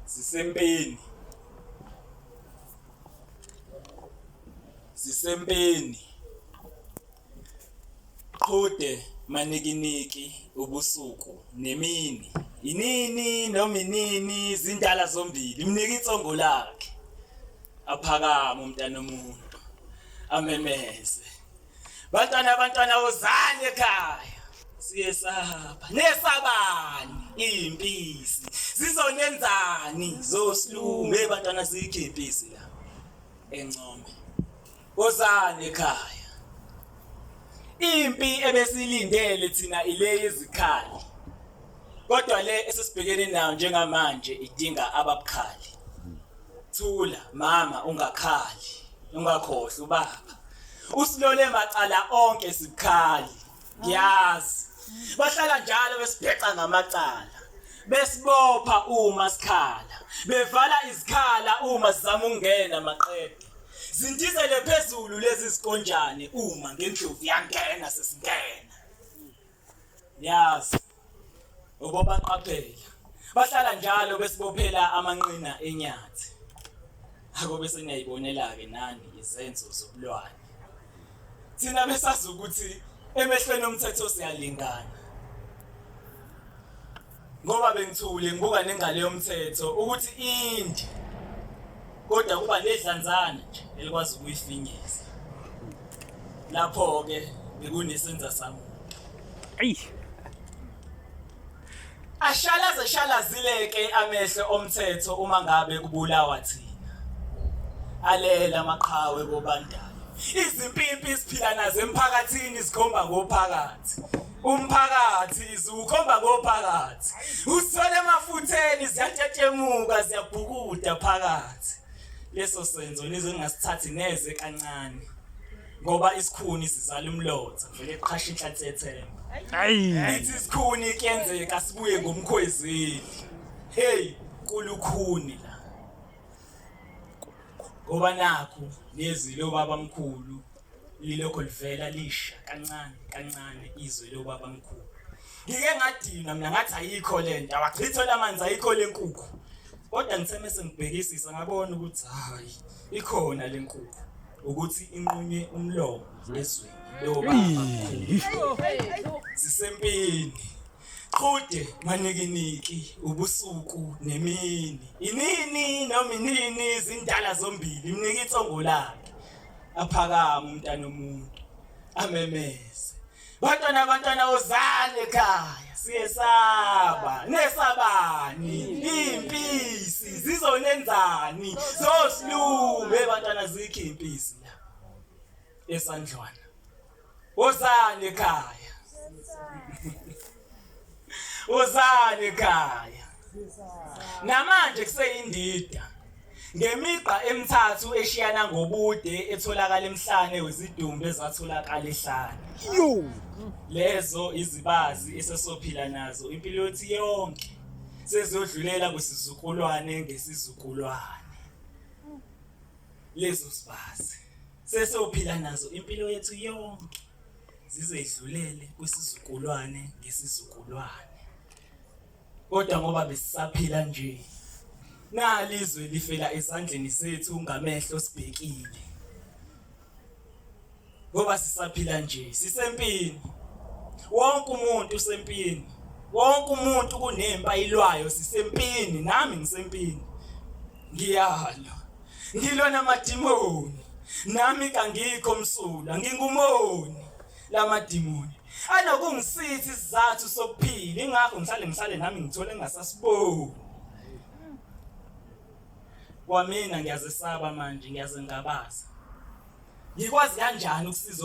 Sisempini. Sisempini. Qhude manikiniki ubusuku nemini. Inini noma inini zindala zombili mnika itsongo lakhe. Aphakama umntana omuntu amemeze. Bantwana bantwana wozani ekhaya. Siyesaba. Nesabani impisi. Zizonenzani zosilume bantwana zikho impisi la. Encome. Wozani ekhaya. Impi ebesilindele thina ile yezikhali. Kodwa le esesibhekene nayo njengamanje idinga ababukhali. Thula mama ungakhali, ungakhohlwa ubaba. Usilole macala onke sibukhali. Ngiyazi. Bahlala njalo besibheca ngamacala. Besibopha uma sikhala. Bevala izikhala uma sizama ukungena maqede. Zindizele phezulu lezi zikonjane uma ngendlovu yangena sesingena. Yazi. Ubobaqaphela. Bahlala njalo besibophela amanqina enyathi. Akobe seniyayibonela ke nani izenzo zobulwane. Thina besazi ukuthi emehlweni omthetho siyalingana. Ngoba bengithule ngibuka nengalo yomthetho ukuthi indi. Kodwa kuba nedlanzana nje elikwazi ukuyifinyeza. Lapho ke bekunesenza samuntu. Ayi. Ashalaze shalazileke amehlo omthetho uma ngabe kubulawa thina. Alela amaqhawe kobandayo. Izimpimpi siphila nazo emphakathini zikhomba ngophakathi. Umphakathi ziwukhomba ngophakathi. Usithole emafutheni ziyatetemuka ziyabhukuda phakathi. Leso senzo nize ningasithathi neze kancane. Ngoba isikhuni sizala umlotha vele qhasha inhlansi yethemba. Ayi. Ithi isikhuni kuyenzeka sibuye ngomkhwezeli. Hey, kulukhuni la. Ngoba nakhu nezwi lobaba mkhulu lilokho livela lisha kancane kancane izwi lobaba mkhulu. Ngike ngadinwa mina ngathi ayikho lento, awachithe lamanzi ayikho lenkukhu. Kodwa ngithe mase ngibhekisisa ngabona ukuthi hayi ikhona lenkukhu ukuthi inqunywe umlomo ezweni lobaba mkhulu. Sisempini. Qhude manikiniki ubusuku nemini. Inini noma inini zindala zombili mnika itsongo lakhe. Aphakama umntana omuntu amemeze. Bantwana bantwana wozani ekhaya siyesaba nesabani impisi zizonenzani zosilume bantwana zikho impisi la esandlwana wozani ekhaya wozani ekhaya namanje kuseyindida ngemigqa emithathu eshiyana ngobude etholakala emhlane wezidumbu ezatholakala ehlane Yo. Lezo izibazi esesophila nazo impilo yethu yonke seziyodlulela kwisizukulwane ngesizukulwane. Lezo zibazi sesophila nazo impilo yethu yonke zize idlulele kwisizukulwane ngesizukulwane. Kodwa ngoba besisaphila nje nali izwe lifela ezandleni zethu ngamehlo sibhekile. Ngoba sisaphila nje sisempini. Wonke umuntu usempini. Wonke umuntu kunempi ayilwayo sisempini nami ngisempini. Ngiyalwa. Ngilwa namadimoni. Nami kangikho msulwa ngingumoni lamadimoni. Anokungisitha isizathu sokuphila ingakho ngihlale ngihlale nami ngithole ngingasasiboni. Kwamina ngiyazesaba manje ngiyazengabaza. Ngikwazi kanjani ukusiza